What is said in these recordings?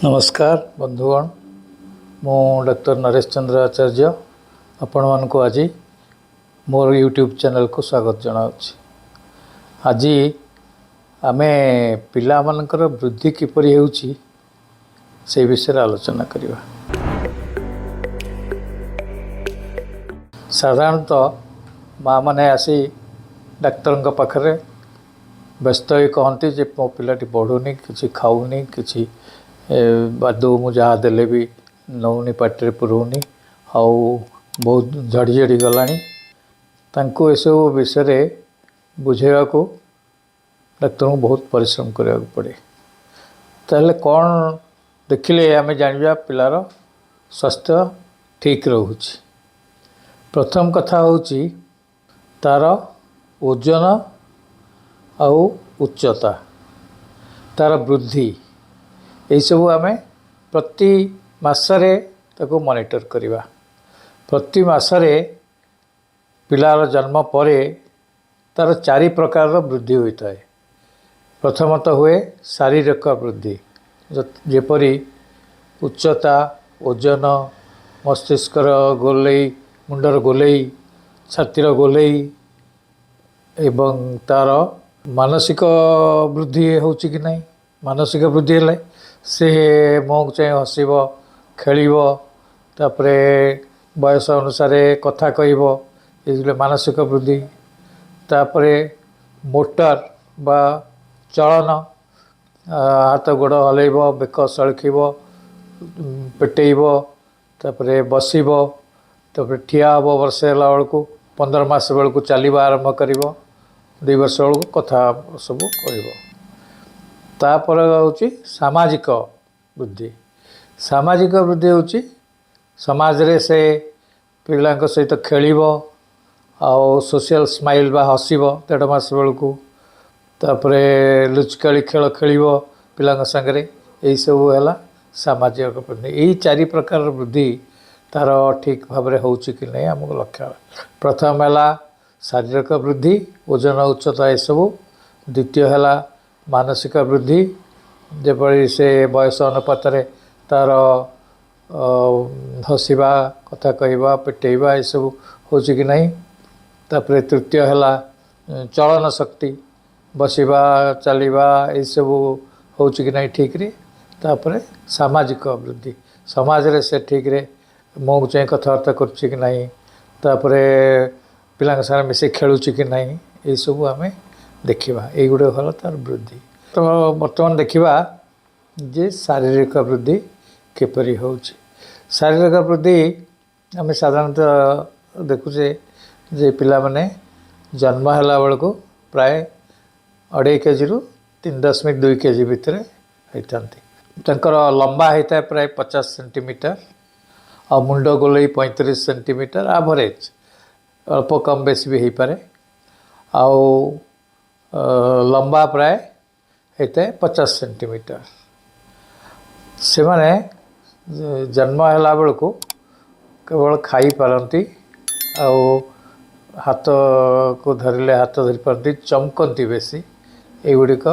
ନମସ୍କାର ବନ୍ଧୁଗଣ, ମୁଁ ଡକ୍ଟର ନରେଶ ଚନ୍ଦ୍ର ଆଚାର୍ଯ୍ୟ ଆପଣମାନଙ୍କୁ ଆଜି ମୋର ୟୁଟ୍ୟୁବ୍ ଚ୍ୟାନେଲକୁ ସ୍ୱାଗତ ଜଣାଉଛି। ଆଜି ଆମେ ପିଲାମାନଙ୍କର ବୃଦ୍ଧି କିପରି ହେଉଛି, ସେଇ ବିଷୟରେ ଆଲୋଚନା କରିବା। ସାଧାରଣତଃ ମାଆମାନେ ଆସି ଡାକ୍ତରଙ୍କ ପାଖରେ ବ୍ୟସ୍ତ ହୋଇ କହନ୍ତି ଯେ ମୋ ପିଲାଟି ବଢ଼ୁନି, କିଛି ଖାଉନି, କିଛି ବାଦୁ ମୁଁ ଯାହା ଦେଲେ ବି ନେଉନି, ପାଟିରେ ପୁରଉନି ଆଉ ବହୁତ ଝଡ଼ି ଝଡ଼ି ଗଲାଣି। ତାଙ୍କୁ ଏସବୁ ବିଷୟରେ ବୁଝେଇବାକୁ ଡାକ୍ତରଙ୍କୁ ବହୁତ ପରିଶ୍ରମ କରିବାକୁ ପଡ଼େ। ତାହେଲେ କ'ଣ ଦେଖିଲେ ଆମେ ଜାଣିବା ପିଲାର ସ୍ୱାସ୍ଥ୍ୟ ଠିକ୍ ରହୁଛି? ପ୍ରଥମ କଥା ହେଉଛି ତା'ର ଓଜନ ଆଉ ଉଚ୍ଚତା, ତା'ର ବୃଦ୍ଧି, ଏଇସବୁ ଆମେ ପ୍ରତି ମାସରେ ତାକୁ ମନିଟର କରିବା। ପ୍ରତି ମାସରେ ପିଲାର ଜନ୍ମ ପରେ ତା'ର ଚାରି ପ୍ରକାରର ବୃଦ୍ଧି ହୋଇଥାଏ। ପ୍ରଥମତଃ ହୁଏ ଶାରୀରିକ ବୃଦ୍ଧି, ଯେପରି ଉଚ୍ଚତା, ଓଜନ, ମସ୍ତିଷ୍କର ଗୋଲେଇ, ମୁଣ୍ଡର ଗୋଲେଇ, ଛାତିର ଗୋଲେଇ ଏବଂ ତା'ର ମାନସିକ ବୃଦ୍ଧି ହେଉଛି କି ନାହିଁ। ମାନସିକ ବୃଦ୍ଧି ହେଲେ ସେ ମୁହଁକୁ ଚାହିଁ ହସିବ, ଖେଳିବ, ତାପରେ ବୟସ ଅନୁସାରେ କଥା କହିବ। ଏଇଗୁଡ଼ା ମାନସିକ ବୃଦ୍ଧି। ତାପରେ ମୋଟର ବା ଚଳନ, ହାତ ଗୋଡ଼ ହଲେଇବ, ବେକ ସଳଖିବ, ପେଟେଇବ, ତାପରେ ବସିବ, ତାପରେ ଠିଆ ହେବ। ବର୍ଷେ ହେଲା ବେଳକୁ, 15 ମାସ ବେଳକୁ ଚାଲିବା ଆରମ୍ଭ କରିବ। 2 ବର୍ଷ ବେଳକୁ କଥା ସବୁ କହିବ। ତାପରେ ହେଉଛି ସାମାଜିକ ବୃଦ୍ଧି। ସାମାଜିକ ବୃଦ୍ଧି ହେଉଛି ସମାଜରେ ସେ ପିଲାଙ୍କ ସହିତ ଖେଳିବ ଆଉ ସୋସିଆଲ ସ୍ମାଇଲ୍ ବା ହସିବ ଦେଢ଼ ମାସ ବେଳକୁ। ତାପରେ ଲୁଚକାଳି ଖେଳ ଖେଳିବ ପିଲାଙ୍କ ସାଙ୍ଗରେ। ଏଇସବୁ ହେଲା ସାମାଜିକ ବୃଦ୍ଧି। ଏଇ ଚାରି ପ୍ରକାରର ବୃଦ୍ଧି ତା'ର ଠିକ୍ ଭାବରେ ହେଉଛି କି ନାହିଁ ଆମକୁ ଲକ୍ଷ୍ୟ। ପ୍ରଥମ ହେଲା ଶାରୀରିକ ବୃଦ୍ଧି, ଓଜନ, ଉଚ୍ଚତା ଏସବୁ। ଦ୍ୱିତୀୟ ହେଲା ମାନସିକ ବୃଦ୍ଧି, ଯେପରି ସେ ବୟସ ଅନୁପାତରେ ତା'ର ହସିବା, କଥା କହିବା, ପେଟେଇବା ଏସବୁ ହେଉଛି କି ନାହିଁ। ତାପରେ ତୃତୀୟ ହେଲା ଚଳନ ଶକ୍ତି, ବସିବା, ଚାଲିବା ଏସବୁ ହେଉଛି କି ନାହିଁ ଠିକ୍ରେ। ତାପରେ ସାମାଜିକ ବୃଦ୍ଧି, ସମାଜରେ ସେ ଠିକ୍ରେ ମୁହଁକୁ ଚାହିଁ କଥାବାର୍ତ୍ତା କରୁଛି କି ନାହିଁ, ତାପରେ ପିଲାଙ୍କ ସାଙ୍ଗରେ ମିଶି ଖେଳୁଛି କି ନାହିଁ, ଏଇସବୁ ଆମେ ଦେଖିବା। ଏଇଗୁଡ଼ିକ ହେଲା ତା'ର ବୃଦ୍ଧି। ତ ବର୍ତ୍ତମାନ ଦେଖିବା ଯେ ଶାରୀରିକ ବୃଦ୍ଧି କିପରି ହେଉଛି। ଶାରୀରିକ ବୃଦ୍ଧି ଆମେ ସାଧାରଣତଃ ଦେଖୁଛେ ଯେ ପିଲାମାନେ ଜନ୍ମ ହେଲା ବେଳକୁ ପ୍ରାୟ 2.5 କେଜିରୁ 3.2 କେଜି ଭିତରେ ହେଇଥାନ୍ତି। ତାଙ୍କର ଲମ୍ବା ହେଇଥାଏ ପ୍ରାୟ 50 ସେଣ୍ଟିମିଟର ଆଉ ମୁଣ୍ଡ ଗୋଲେଇ 35 ସେଣ୍ଟିମିଟର ଆଭରେଜ୍, ଅଳ୍ପ କମ୍ ବେଶୀ ବି ହେଇପାରେ। ଆଉ ଲମ୍ବା ପ୍ରାୟ ହେଇଥାଏ 50 ସେଣ୍ଟିମିଟର। ସେମାନେ ଜନ୍ମ ହେଲା ବେଳକୁ କେବଳ ଖାଇପାରନ୍ତି ଆଉ ହାତକୁ ଧରିଲେ ହାତ ଧରିପାରନ୍ତି, ଚମକନ୍ତି ବେଶୀ। ଏଗୁଡ଼ିକ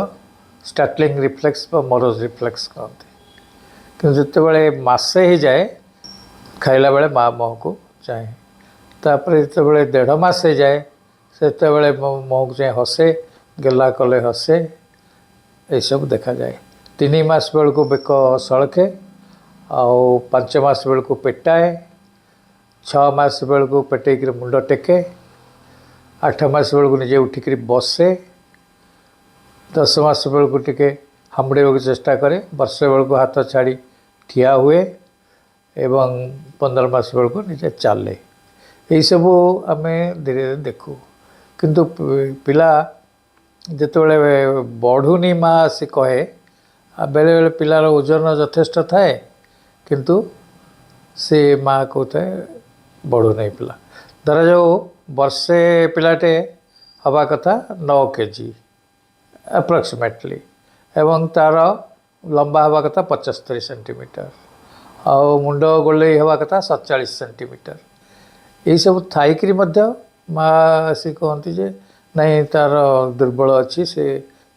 ଷ୍ଟାର୍ଟଲିଂ ରିଫ୍ଲେକ୍ସ ବା ମରୋଜ ରିଫ୍ଲେକ୍ସ କହନ୍ତି। କିନ୍ତୁ ଯେତେବେଳେ ମାସେ ହେଇଯାଏ, ଖାଇଲା ବେଳେ ମା ମୁହଁକୁ ଚାହେଁ। ତାପରେ ଯେତେବେଳେ ଦେଢ଼ ମାସ ହେଇଯାଏ, ସେତେବେଳେ ମୁହଁକୁ ଚାହିଁ ହସେ, ଗେଲା କଲେ ହସେ, ଏସବୁ ଦେଖାଯାଏ। 3 ମାସ ବେଳକୁ ବେକ ସଳଖେ ଆଉ 5 ମାସ ବେଳକୁ ପେଟାଏ। 6 ମାସ ବେଳକୁ ପେଟେଇକିରି ମୁଣ୍ଡ ଟେକେ। 8 ମାସ ବେଳକୁ ନିଜେ ଉଠିକିରି ବସେ। 10 ମାସ ବେଳକୁ ଟିକେ ହାମୁଡ଼େଇବାକୁ ଚେଷ୍ଟା କରେ। ବର୍ଷେ ବେଳକୁ ହାତ ଛାଡ଼ି ଠିଆ ହୁଏ ଏବଂ 15 ମାସ ବେଳକୁ ନିଜେ ଚାଲେ। ଏଇସବୁ ଆମେ ଧୀରେ ଧୀରେ ଦେଖୁ। କିନ୍ତୁ ପିଲା ଯେତେବେଳେ ବଢ଼ୁନି ମା ଆସି କହେ, ଆଉ ବେଳେବେଳେ ପିଲାର ଓଜନ ଯଥେଷ୍ଟ ଥାଏ, କିନ୍ତୁ ସେ ମା କହୁଥାଏ ବଢ଼ୁନାହିଁ ପିଲା। ଧରାଯାଉ ବର୍ଷେ ପିଲାଟେ ହେବା କଥା 9 କେଜି ଆପ୍ରକ୍ସିମେଟଲି ଏବଂ ତା'ର ଲମ୍ବା ହେବା କଥା 75 ସେଣ୍ଟିମିଟର ଆଉ ମୁଣ୍ଡ ଗୋଲେଇ ହେବା କଥା 47 ସେଣ୍ଟିମିଟର। ଏଇସବୁ ଥାଇକିରି ମଧ୍ୟ ମା ଆସି କହନ୍ତି ଯେ ନାଇଁ, ତା'ର ଦୁର୍ବଳ ଅଛି, ସେ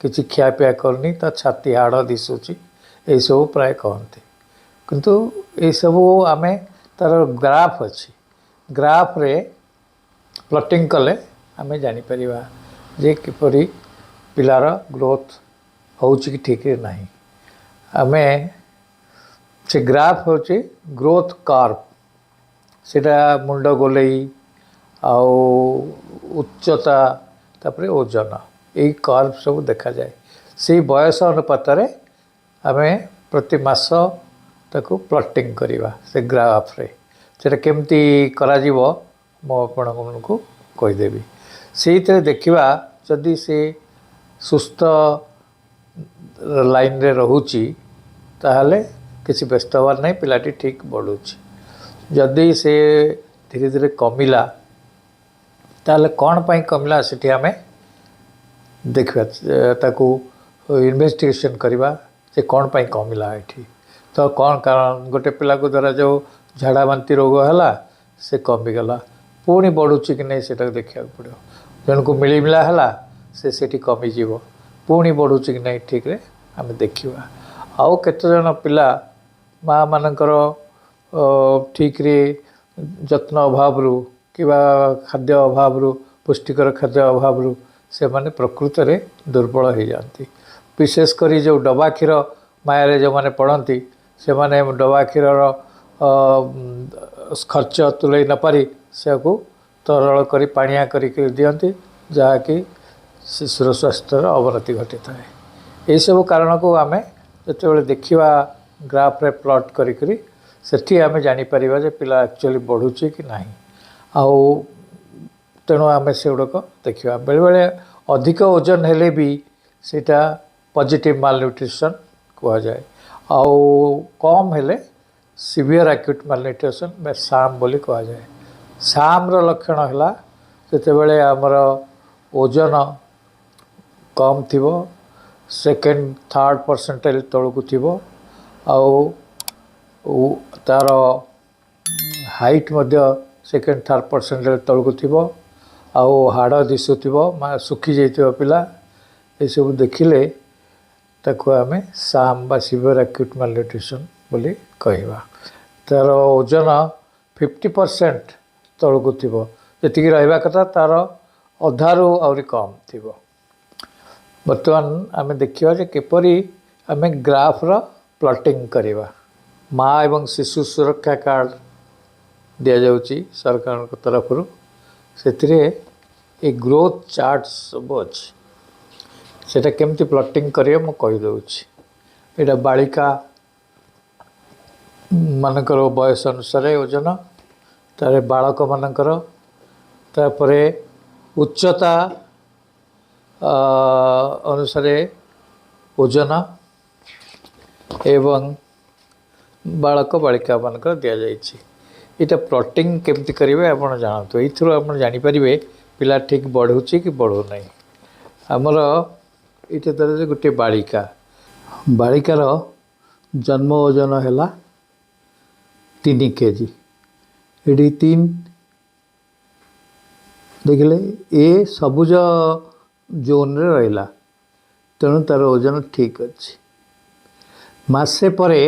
କିଛି ଖିଆପିଆ କରୁନି, ତା ଛାତି ହାଡ଼ ଦିଶୁଛି, ଏଇସବୁ ପ୍ରାୟ କହନ୍ତି। କିନ୍ତୁ ଏସବୁ ଆମେ ତା'ର ଗ୍ରାଫ୍ ଅଛି, ଗ୍ରାଫରେ ପ୍ଲଟିଂ କଲେ ଆମେ ଜାଣିପାରିବା ଯେ କିପରି ପିଲାର ଗ୍ରୋଥ୍ ହେଉଛି କି ଠିକ୍ରେ ନାହିଁ। ଆମେ ସେ ଗ୍ରାଫ୍ ହେଉଛି ଗ୍ରୋଥ୍ କର୍ଭ। ସେଇଟା ମୁଣ୍ଡ ଗୋଲେଇ ଆଉ ଉଚ୍ଚତା, ତାପରେ ଓଜନ, ଏଇ କର୍ଭ ସବୁ ଦେଖାଯାଏ। ସେଇ ବୟସ ଅନୁପାତରେ ଆମେ ପ୍ରତି ମାସ ତାକୁ ପ୍ଲଟିଂ କରିବା ସେ ଗ୍ରାଫରେ। ସେଇଟା କେମିତି କରାଯିବ, ମୁଁ ଆପଣମାନଙ୍କୁ କହିଦେବି। ସେଇଥିରେ ଦେଖିବା, ଯଦି ସେ ସୁସ୍ଥ ଲାଇନରେ ରହୁଛି, ତାହେଲେ କିଛି ବ୍ୟସ୍ତ ହେବାର ନାହିଁ, ପିଲାଟି ଠିକ୍ ବଢ଼ୁଛି। ଯଦି ସେ ଧୀରେ ଧୀରେ କମିଲା, ତାହେଲେ କ'ଣ ପାଇଁ କମିଲା ସେଠି ଆମେ ଦେଖିବା, ତାକୁ ଇନଭେଷ୍ଟିଗେସନ୍ କରିବା ଯେ କ'ଣ ପାଇଁ କମିଲା ଏଠି। ତ କ'ଣ କାରଣ? ଗୋଟେ ପିଲାକୁ ଧରାଯାଉ ଝାଡ଼ା ବାନ୍ତି ରୋଗ ହେଲା, ସେ କମିଗଲା, ପୁଣି ବଢ଼ୁଛି କି ନାହିଁ ସେଇଟାକୁ ଦେଖିବାକୁ ପଡ଼ିବ। ଜଣକୁ ମିଳିମିଳା ହେଲା, ସେ ସେଠି କମିଯିବ, ପୁଣି ବଢ଼ୁଛି କି ନାହିଁ ଠିକ୍ରେ ଆମେ ଦେଖିବା। ଆଉ କେତେଜଣ ପିଲା ମାଆ ମାନଙ୍କର ଠିକ୍ରେ ଯତ୍ନ ଅଭାବରୁ କିମ୍ବା ଖାଦ୍ୟ ଅଭାବରୁ, ପୁଷ୍ଟିକର ଖାଦ୍ୟ ଅଭାବରୁ ସେମାନେ ପ୍ରକୃତରେ ଦୁର୍ବଳ ହେଇଯାଆନ୍ତି। ବିଶେଷ କରି ଯେଉଁ ଡବା କ୍ଷୀର ମାୟାରେ ଯେଉଁମାନେ ପଡ଼ନ୍ତି, ସେମାନେ ଡବା କ୍ଷୀରର ଖର୍ଚ୍ଚ ତୁଲେଇ ନପାରି ସେଆକୁ ତରଳ କରି ପାଣିଆ କରିକି ଦିଅନ୍ତି, ଯାହାକି ଶିଶୁର ସ୍ୱାସ୍ଥ୍ୟର ଅବନତି ଘଟିଥାଏ। ଏହିସବୁ କାରଣକୁ ଆମେ ଯେତେବେଳେ ଦେଖିବା ଗ୍ରାଫରେ ପ୍ଲଟ୍ କରିକରି, ସେଠି ଆମେ ଜାଣିପାରିବା ଯେ ପିଲା ଆକ୍ଚୁଆଲି ବଢ଼ୁଛି କି ନାହିଁ। ଆଉ ତେଣୁ ଆମେ ସେଗୁଡ଼ିକ ଦେଖିବା। ବେଳେବେଳେ ଅଧିକ ଓଜନ ହେଲେ ବି ସେଇଟା ପଜିଟିଭ୍ ମାଲନ୍ୟୁଟ୍ରିସନ୍ କୁହାଯାଏ, ଆଉ କମ୍ ହେଲେ ସିଭିୟର୍ ଆକ୍ୟୁଟ୍ ମାଲନ୍ୟୁଟ୍ରିସନ୍ ବା ସାମ୍ ବୋଲି କୁହାଯାଏ। ସାମ୍ର ଲକ୍ଷଣ ହେଲା ଯେତେବେଳେ ଆମର ଓଜନ କମ୍ ଥିବ, ସେକେଣ୍ଡ ଥାର୍ଡ଼ ପରସେଣ୍ଟାଇଲ୍ ତଳକୁ ଥିବ, ଆଉ ତା'ର ହାଇଟ୍ ମଧ୍ୟ ସେକେଣ୍ଡ ଥାର୍ଡ଼ ପରସେଣ୍ଟାଇଲ୍ ତଳକୁ ଥିବ, ଆଉ ହାଡ଼ ଦିଶୁଥିବ, ଶୁଖି ଯାଇଥିବ ପିଲା, ଏସବୁ ଦେଖିଲେ ତାକୁ ଆମେ ସାମ୍ ବା ସିଭିୟର୍ ଆକ୍ୟୁଟ୍ ମାଲନ୍ୟୁଟ୍ରିସନ୍ ବୋଲି କହିବା। ତା'ର ଓଜନ 50% ତଳକୁ ଥିବ, ଯେତିକି ରହିବା କଥା ତା'ର ଅଧାରୁ ଆହୁରି କମ୍ ଥିବ। ବର୍ତ୍ତମାନ ଆମେ ଦେଖିବା ଯେ କିପରି ଆମେ ଗ୍ରାଫର ପ୍ଲଟିଂ କରିବା। ମା ଏବଂ ଶିଶୁ ସୁରକ୍ଷା କାର୍ଡ଼ ଦିଆଯାଉଛି ସରକାରଙ୍କ ତରଫରୁ, ସେଥିରେ ଏ ଗ୍ରୋଥ୍ ଚାର୍ଟ ସବୁ ଅଛି। ସେଇଟା କେମିତି ପ୍ଲଟିଂ କରିବେ ମୁଁ କହିଦେଉଛି। ଏଇଟା ବାଳିକା ମାନଙ୍କର ବୟସ ଅନୁସାରେ ଓଜନ, ତାପରେ ବାଳକମାନଙ୍କର, ତାପରେ ଉଚ୍ଚତା ଅନୁସାରେ ଓଜନ ଏବଂ ବାଳକ ବାଳିକାମାନଙ୍କର ଦିଆଯାଇଛି। ଏଇଟା ପ୍ଲଟିଂ କେମିତି କରିବେ ଆପଣ ଜାଣନ୍ତୁ। ଏଇଥିରୁ ଆପଣ ଜାଣିପାରିବେ ପିଲା ଠିକ୍ ବଢ଼ୁଛି କି ବଢ଼ୁନାହିଁ। ଆମର ଏଇଟା ଧର ଗୋଟିଏ ବାଳିକା, ବାଳିକାର ଜନ୍ମ ଓଜନ ହେଲା 3 କେଜି। ଏଠି 3 ଦେଖିଲେ, ଏ ସବୁଜ ଜୋନ୍ରେ ରହିଲା, ତେଣୁ ତା'ର ଓଜନ ଠିକ୍ ଅଛି। ମାସେ ପରେ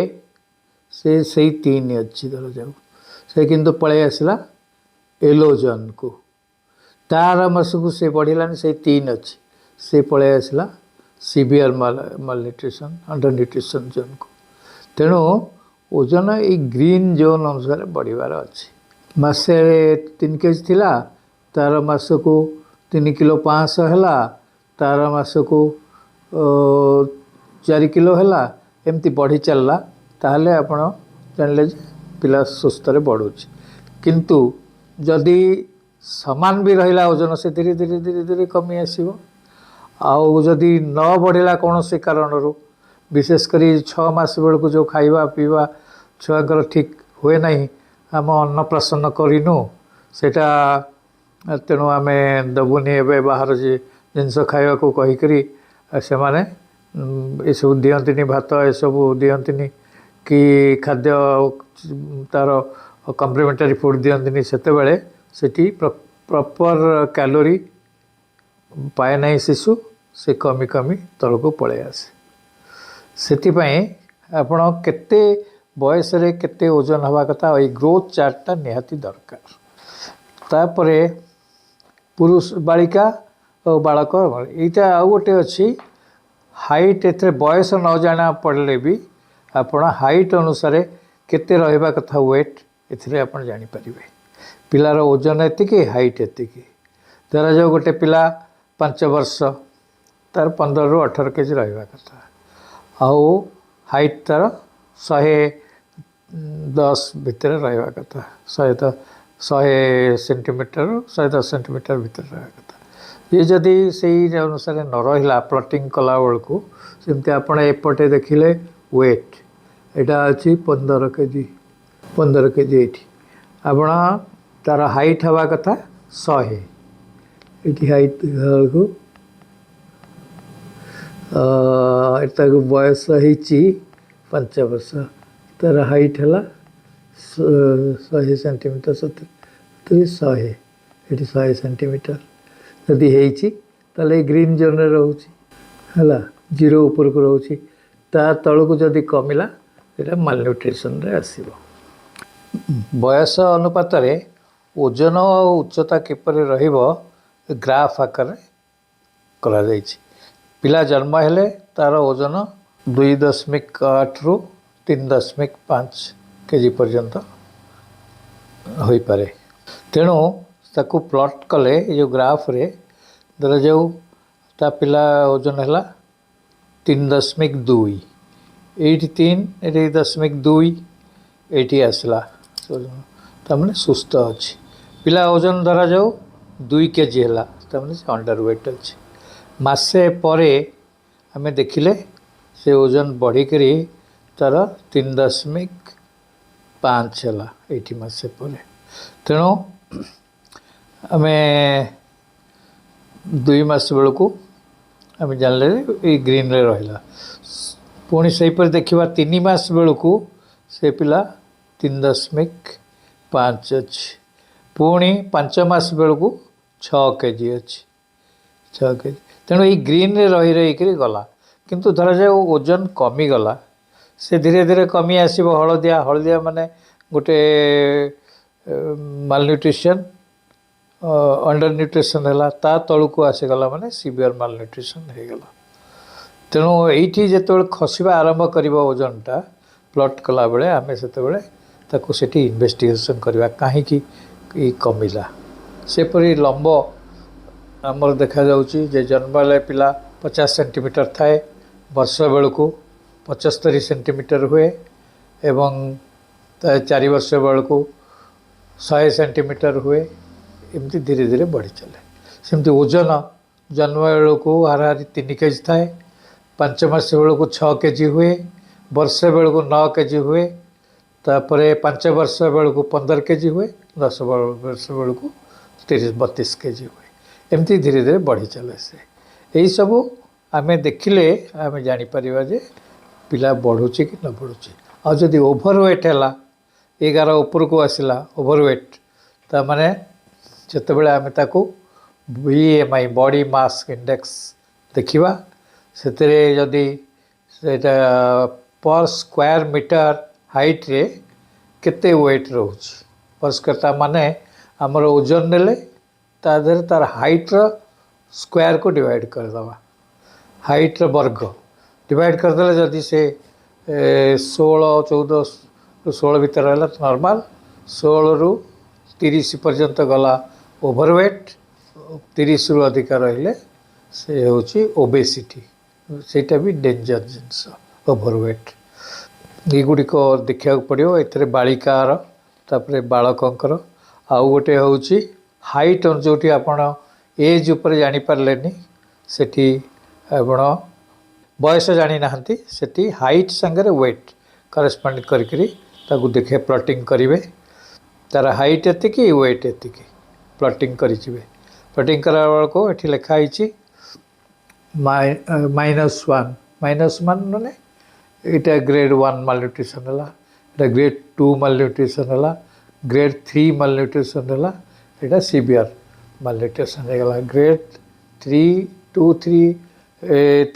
ସେ ସେଇ 3 ଅଛି ଧରାଯାଉ, ସେ କିନ୍ତୁ ପଳେଇ ଆସିଲା ୟେଲୋ ଜୋନ୍କୁ। ତାର ମାସକୁ ସେ ବଢ଼ିଲାନି, ସେଇ 3 ଅଛି, ସେ ପଳେଇ ଆସିଲା ସିଭିୟର୍ ମାଲନ୍ୟୁଟ୍ରିସନ୍, ଅଣ୍ଡର ନ୍ୟୁଟ୍ରିସନ୍ ଜୋନ୍କୁ। ତେଣୁ ଓଜନ ଏଇ ଗ୍ରୀନ୍ ଜୋନ୍ ଅନୁସାରେ ବଢ଼ିବାର ଅଛି। ମାସରେ 3 କେଜି ଥିଲା, ତାର ମାସକୁ 3 କିଲୋ 500 ହେଲା, ତାର ମାସକୁ 4 କିଲୋ ହେଲା, ଏମିତି ବଢ଼ି ଚାଲିଲା, ତାହେଲେ ଆପଣ ଜାଣିଲେ ଯେ ପିଲା ସୁସ୍ଥରେ ବଢ଼ୁଛି। କିନ୍ତୁ ଯଦି ସମାନ ବି ରହିଲା ଓଜନ, ସେ ଧୀରେ ଧୀରେ ଧୀରେ ଧୀରେ କମି ଆସିବ। ଆଉ ଯଦି ନ ବଢ଼ିଲା କୌଣସି କାରଣରୁ, ବିଶେଷ କରି 6 ମାସ ବେଳକୁ ଯେଉଁ ଖାଇବା ପିଇବା ଛୁଆଙ୍କର ଠିକ୍ ହୁଏ ନାହିଁ, ଆମ ଅନ୍ନପ୍ରାସନ୍ନ କରିନୁ ସେଇଟା, ତେଣୁ ଆମେ ଦେବୁନି ଏବେ ବାହାର ଜିନିଷ ଖାଇବାକୁ କହିକରି ସେମାନେ ଏସବୁ ଦିଅନ୍ତିନି, ଭାତ ଏସବୁ ଦିଅନ୍ତିନି କି ଖାଦ୍ୟ ତା'ର କମ୍ପ୍ଲିମେଣ୍ଟାରୀ ଫୁଡ଼୍ ଦିଅନ୍ତିନି, ସେତେବେଳେ ସେଠି ପ୍ରପର୍ କ୍ୟାଲୋରି ପାଏ ନାହିଁ ଶିଶୁ, ସେ କମି କମି ତଳକୁ ପଳେଇ ଆସେ। ସେଥିପାଇଁ ଆପଣ କେତେ ବୟସରେ କେତେ ଓଜନ ହେବା କଥା, ଏଇ ଗ୍ରୋଥ୍ ଚାର୍ଟଟା ନିହାତି ଦରକାର। ତାପରେ ପୁରୁଷ, ବାଳିକା ଓ ବାଳକ, ଏଇଟା ଆଉ ଗୋଟେ ଅଛି ହାଇଟ୍। ଏଥିରେ ବୟସ ନ ଜଣା ପଡ଼ିଲେ ବି ଆପଣ ହାଇଟ୍ ଅନୁସାରେ କେତେ ରହିବା କଥା ୱେଟ୍, ଏଥିରେ ଆପଣ ଜାଣିପାରିବେ। ପିଲାର ଓଜନ ଏତିକି, ହାଇଟ୍ ଏତିକି। ଧରାଯାଉ ଗୋଟେ ପିଲା 5 ବର୍ଷ, ତାର 15ରୁ 18 କେଜି ରହିବା କଥା ଆଉ ହାଇଟ୍ ତାର 110 ଭିତରେ ରହିବା କଥା, 100 ସେଣ୍ଟିମିଟରରୁ 110 ସେଣ୍ଟିମିଟର ଭିତରେ ରହିବା କଥା। ଇଏ ଯଦି ସେଇ ଅନୁସାରେ ନ ରହିଲା ପ୍ଲଟିଂ କଲାବେଳକୁ, ସେମିତି ଆପଣ ଏପଟେ ଦେଖିଲେ ୱେଟ୍ ଏଇଟା ଅଛି 15 କେଜି, 15 କେଜି ଏଇଠି। ଆପଣ ତାର ହାଇଟ୍ ହେବା କଥା 100। ଏଇଠି ହାଇଟ୍ ଦେଖିଲା ବେଳକୁ ତାକୁ ବୟସ ହେଇଛି 5 ବର୍ଷ, ତାର ହାଇଟ୍ ହେଲା 100 ସେଣ୍ଟିମିଟର, 70, 100, ଏଠି 100 ସେଣ୍ଟିମିଟର ଯଦି ହେଇଛି, ତାହେଲେ ଏଇ ଗ୍ରୀନ୍ ଜୋନ୍ରେ ରହୁଛି, ହେଲା, ଜିରୋ ଉପରକୁ ରହୁଛି। ତା ତଳକୁ ଯଦି କମିଲା, ସେଇଟା ମାଲନ୍ୟୁଟ୍ରିସନରେ ଆସିବ। ବୟସ ଅନୁପାତରେ ଓଜନ ଆଉ ଉଚ୍ଚତା କିପରି ରହିବ, ଗ୍ରାଫ୍ ଆକାରରେ କରାଯାଇଛି। ପିଲା ଜନ୍ମ ହେଲେ ତା'ର ଓଜନ 2.8ରୁ 3.5 କେଜି ପର୍ଯ୍ୟନ୍ତ ହୋଇପାରେ। ତେଣୁ ତାକୁ ପ୍ଲଟ୍ କଲେ ଏ ଯେଉଁ ଗ୍ରାଫରେ, ଧରାଯାଉ ତା ପିଲା ଓଜନ ହେଲା 3.2, ଏଇଠି 3, ଏଠି .2, ଏଇଠି ଆସିଲା ଓଜନ, ତାମାନେ ସୁସ୍ଥ ଅଛି ପିଲା। ଓଜନ ଧରାଯାଉ 2 କେଜି ହେଲା, ତାମାନେ ସେ ଅଣ୍ଡର ୱେଟ୍ ଅଛି। ମାସେ ପରେ ଆମେ ଦେଖିଲେ ସେ ଓଜନ ବଢ଼ିକରି ତା'ର 3.5 ହେଲା ଏଇଠି ମାସେ ପରେ। ତେଣୁ ଆମେ 2 ମାସ ବେଳକୁ ଆମେ ଜାଣିଲେ ଏଇ ଗ୍ରୀନରେ ରହିଲା। ପୁଣି ସେହିପରି ଦେଖିବା, 3 ମାସ ବେଳକୁ ସେ ପିଲା 3.5 ଅଛି। ପୁଣି 5 ମାସ ବେଳକୁ 6 କେଜି ଅଛି, 6 କେଜି। ତେଣୁ ଏଇ ଗ୍ରୀନରେ ରହି ରହିକରି ଗଲା। କିନ୍ତୁ ଧରାଯାଉ ଓଜନ କମିଗଲା, ସେ ଧୀରେ ଧୀରେ କମି ଆସିବ ହଳଦିଆ। ହଳଦିଆ ମାନେ ଗୋଟେ ମାଲନ୍ୟୁଟ୍ରିସନ୍, ଅଣ୍ଡର ନ୍ୟୁଟ୍ରିସନ୍ ହେଲା। ତା ତଳକୁ ଆସିଗଲା ମାନେ ସିଭିଅର୍ ମାଲନ୍ୟୁଟ୍ରିସନ୍ ହେଇଗଲା। ତେଣୁ ଏଇଠି ଯେତେବେଳେ ଖସିବା ଆରମ୍ଭ କରିବ ଓଜନଟା, ପ୍ଲଟ୍ କଲାବେଳେ ଆମେ ସେତେବେଳେ ତାକୁ ସେଠି ଇନଭେଷ୍ଟିଗେସନ୍ କରିବା, କାହିଁକି ଏଇ କମିଲା। ସେପରି ଲମ୍ବ ଆମର ଦେଖାଯାଉଛି ଯେ ଜନ୍ମ ହେଲେ ପିଲା 50 ସେଣ୍ଟିମିଟର ଥାଏ, ବର୍ଷ ବେଳକୁ 75 ସେଣ୍ଟିମିଟର ହୁଏ ଏବଂ ତା 4 ବର୍ଷ ବେଳକୁ 100 ସେଣ୍ଟିମିଟର ହୁଏ। ଏମିତି ଧୀରେ ଧୀରେ ବଢ଼ି ଚାଲେ। ସେମିତି ଓଜନ ଜନ୍ମ ବେଳକୁ ହାରାହାରି 3 କେଜି ଥାଏ, 5 ମାସ ବେଳକୁ 6 କେଜି ହୁଏ, ବର୍ଷେ ବେଳକୁ 9 କେଜି ହୁଏ, ତାପରେ 5 ବର୍ଷ ବେଳକୁ 15 କେଜି ହୁଏ, 10 ବର୍ଷ ବେଳକୁ 30, 32 କେଜି ହୁଏ। ଏମିତି ଧୀରେ ଧୀରେ ବଢ଼ି ଚାଲେ ସେ। ଏଇସବୁ ଆମେ ଦେଖିଲେ ଆମେ ଜାଣିପାରିବା ଯେ ପିଲା ବଢ଼ୁଛି କି ନ ବଢ଼ୁଛି। ଆଉ ଯଦି ଓଭର ୱେଟ୍ ହେଲା, ଏ ଗାର ଉପରକୁ ଆସିଲା ଓଭର ୱେଟ୍, ତାମାନେ ଯେତେବେଳେ ଆମେ ତାକୁ ବିଏମ୍ଆଇ, ବଡ଼ି ମାସ୍ ଇଣ୍ଡେକ୍ସ ଦେଖିବା, ସେଥିରେ ଯଦି ସେଇଟା ପର୍ ସ୍କୋୟାର ମିଟର ହାଇଟ୍ରେ କେତେ ୱେଟ୍ ରହୁଛି ପର୍ ସ୍କୋୟାର, ତା ମାନେ ଆମର ଓଜନ ନେଲେ ତା ଦେହରେ ତାର ହାଇଟ୍ର ସ୍କୋୟାରକୁ ଡିଭାଇଡ଼ କରିଦେବା, ହାଇଟ୍ର ବର୍ଗ ଡିଭାଇଡ଼ କରିଦେଲେ ଯଦି ସେ 16, 14ରୁ 16 ଭିତରେ ରହିଲା, ନର୍ମାଲ୍। 16ରୁ 30 ପର୍ଯ୍ୟନ୍ତ ଗଲା ଓଭର ୱେଟ୍, 30ରୁ ଅଧିକା ରହିଲେ ସେ ହେଉଛି ଓବେସିଟି। ସେଇଟା ବି ଡେଞ୍ଜର ଜିନିଷ ଓଭର ୱେଟ୍। ଏଗୁଡ଼ିକ ଦେଖିବାକୁ ପଡ଼ିବ ଏଥିରେ ବାଳିକାର, ତାପରେ ବାଳକଙ୍କର। ଆଉ ଗୋଟେ ହେଉଛି ହାଇଟ୍, ଯେଉଁଠି ଆପଣ ଏଜ୍ ଉପରେ ଜାଣିପାରିଲେନି, ସେଠି ଆପଣ ବୟସ ଜାଣିନାହାନ୍ତି, ସେଠି ହାଇଟ୍ ସାଙ୍ଗରେ ୱେଟ୍ କରେସ୍ପଣ୍ଡ କରିକିରି ତାକୁ ଦେଖିବେ, ପ୍ଲଟିଂ କରିବେ। ତାର ହାଇଟ୍ ଏତିକି, ୱେଟ୍ ଏତିକି, ପ୍ଲଟିଂ କରିଯିବେ। ପ୍ଲଟିଂ କଲା ବେଳକୁ ଏଠି ଲେଖା ହେଇଛି -1। -1 ମାନେ ଏଇଟା ଗ୍ରେଡ଼୍ 1 ମାଲନ୍ୟୁଟ୍ରିସନ୍ ହେଲା, ଏଇଟା ଗ୍ରେଡ଼୍ 2 ମାଲନ୍ୟୁଟ୍ରିସନ୍ ହେଲା, ଗ୍ରେଡ଼୍ 3 ମାଲନ୍ୟୁଟ୍ରିସନ୍ ହେଲା, ଏଇଟା ସିଭିଅର୍ ମାଲନ୍ୟୁଟ୍ରିସନ୍ ହେଇଗଲା। ଗ୍ରେଡ଼୍ 3, 2, 3,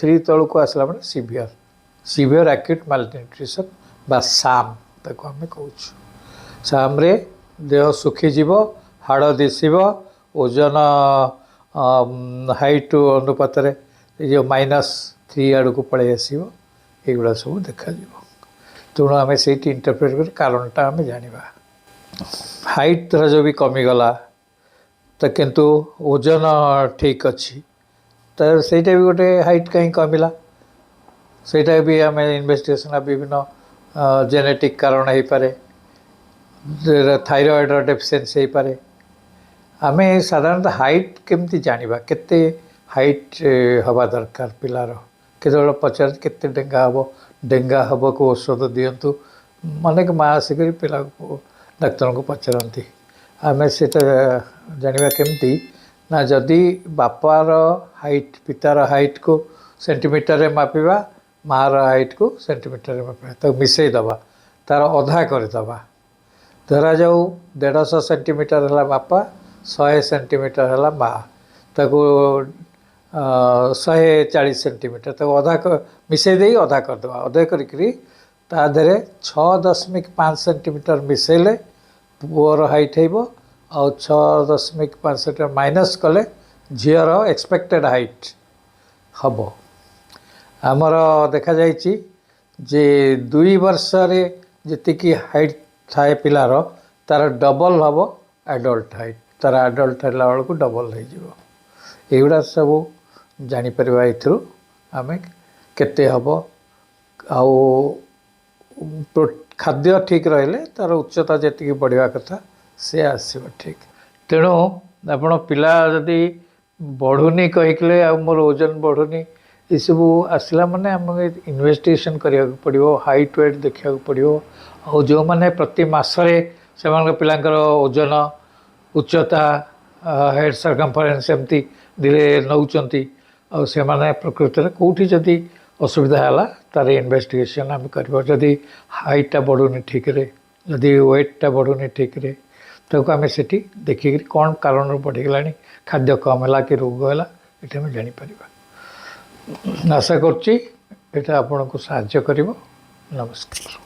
3 ତଳକୁ ଆସିଲା ମାନେ ସିଭିଅର୍ ଆକ୍ୟୁଟ୍ ମାଲନ୍ୟୁଟ୍ରିସନ୍ ବା ସାମ୍। ତାକୁ ଆମେ କହୁଛୁ। ସାମ୍ରେ ଦେହ ଶୁଖିଯିବ, ହାଡ଼ ଦିଶିବ, ଓଜନ ହାଇଟ୍ ଅନୁପାତରେ ଏ ଯେଉଁ -3 ଆଡ଼କୁ ପଳେଇ ଆସିବ, ଏଇଗୁଡ଼ା ସବୁ ଦେଖାଯିବ। ତେଣୁ ଆମେ ସେଇଠି ଇଣ୍ଟରପ୍ରେଟ୍ କରି କାରଣଟା ଆମେ ଜାଣିବା। ହାଇଟ୍ ଧରାଯାଉ ବି କମିଗଲା ତ, କିନ୍ତୁ ଓଜନ ଠିକ୍ ଅଛି, ତ ସେଇଟା ବି ଗୋଟେ, ହାଇଟ୍ କାହିଁ କମିଲା, ସେଇଟା ବି ଆମେ ଇନଭେଷ୍ଟିଗେସନ୍। ବିଭିନ୍ନ ଜେନେଟିକ୍ କାରଣ ହେଇପାରେ, ଥାଇରଏଡ଼ର ଡେଫିସିଏନ୍ସି ହେଇପାରେ। ଆମେ ସାଧାରଣତଃ ହାଇଟ୍ କେମିତି ଜାଣିବା, କେତେ ହାଇଟ୍ ହେବା ଦରକାର ପିଲାର? କେତେବେଳେ ପଚାରନ୍ତି, କେତେ ଡେଙ୍ଗା ହେବ, ଡେଙ୍ଗା ହେବାକୁ ଔଷଧ ଦିଅନ୍ତୁ। ଅନେକ ମା ଆସିକରି ପିଲାକୁ ଡାକ୍ତରଙ୍କୁ ପଚାରନ୍ତି। ଆମେ ସେଇଟା ଜାଣିବା କେମିତି ନା, ଯଦି ବାପାର ହାଇଟ୍, ପିତାର ହାଇଟ୍କୁ ସେଣ୍ଟିମିଟରରେ ମାପିବା, ମାଆର ହାଇଟ୍କୁ ସେଣ୍ଟିମିଟରରେ ମାପିବା, ତାକୁ ମିଶାଇ ଦେବା, ତା'ର ଅଧା କରିଦେବା। ଧରାଯାଉ 150 ସେଣ୍ଟିମିଟର ହେଲା ବାପା, 100 ସେଣ୍ଟିମିଟର ହେଲା ମା, ତାକୁ 140 ସେଣ୍ଟିମିଟର, ତାକୁ ଅଧା ମିଶାଇ ଦେଇ ଅଧା କରିଦେବା। ଅଧା କରିକିରି ତା ଦେହରେ 6.5 ସେଣ୍ଟିମିଟର ମିଶାଇଲେ ପୁଅର ହାଇଟ୍ ହେବ, ଆଉ 6.5 ସେଣ୍ଟିମିଟର ମାଇନସ୍ କଲେ ଝିଅର ଏକ୍ସପେକ୍ଟେଡ଼ ହାଇଟ୍ ହେବ। ଆମର ଦେଖାଯାଇଛି ଯେ 2 ବର୍ଷରେ ଯେତିକି ହାଇଟ୍ ଥାଏ ପିଲାର, ତା'ର ଡବଲ୍ ହେବ ଆଡ଼ଲ୍ଟ ହାଇଟ୍। ତା'ର ଆଡ଼ଲ୍ଟ ହେଲା ବେଳକୁ ଡବଲ୍ ହେଇଯିବ। ଏଇଗୁଡ଼ା ସବୁ ଜାଣିପାରିବା ଏଥିରୁ ଆମେ କେତେ ହେବ। ଆଉ ଖାଦ୍ୟ ଠିକ୍ ରହିଲେ ତା'ର ଉଚ୍ଚତା ଯେତିକି ବଢ଼ିବା କଥା ସେ ଆସିବ ଠିକ୍। ତେଣୁ ଆପଣ ପିଲା ଯଦି ବଢ଼ୁନି କହିଥିଲେ ଆଉ ମୋର ଓଜନ ବଢ଼ୁନି, ଏସବୁ ଆସିଲା ମାନେ ଆମକୁ ଇନଭେଷ୍ଟିଗେସନ୍ କରିବାକୁ ପଡ଼ିବ, ହାଇଟ୍ ୱେଟ୍ ଦେଖିବାକୁ ପଡ଼ିବ। ଆଉ ଯେଉଁମାନେ ପ୍ରତି ମାସରେ ସେମାନଙ୍କ ପିଲାଙ୍କର ଓଜନ, ଉଚ୍ଚତା, ହେଡ଼୍ ସରକମ୍ଫରେନ୍ସ ଏମିତି ଧୀରେ ନେଉଛନ୍ତି, ଆଉ ସେମାନେ ପ୍ରକୃତରେ କେଉଁଠି ଯଦି ଅସୁବିଧା ହେଲା, ତା'ର ଇନଭେଷ୍ଟିଗେସନ୍ ଆମେ କରିବା। ଯଦି ହାଇଟ୍ଟା ବଢ଼ୁନି ଠିକ୍ରେ, ଯଦି ୱେଟ୍ଟା ବଢ଼ୁନି ଠିକ୍ରେ, ତାକୁ ଆମେ ସେଠି ଦେଖିକିରି କ'ଣ କାରଣରୁ ବଢ଼ିଗଲାଣି, ଖାଦ୍ୟ କମ୍ ହେଲା କି ରୋଗ ହେଲା, ଏଠି ଆମେ ଜାଣିପାରିବା। ଆଶା କରୁଛି ଏଇଟା ଆପଣଙ୍କୁ ସାହାଯ୍ୟ କରିବ। ନମସ୍କାର।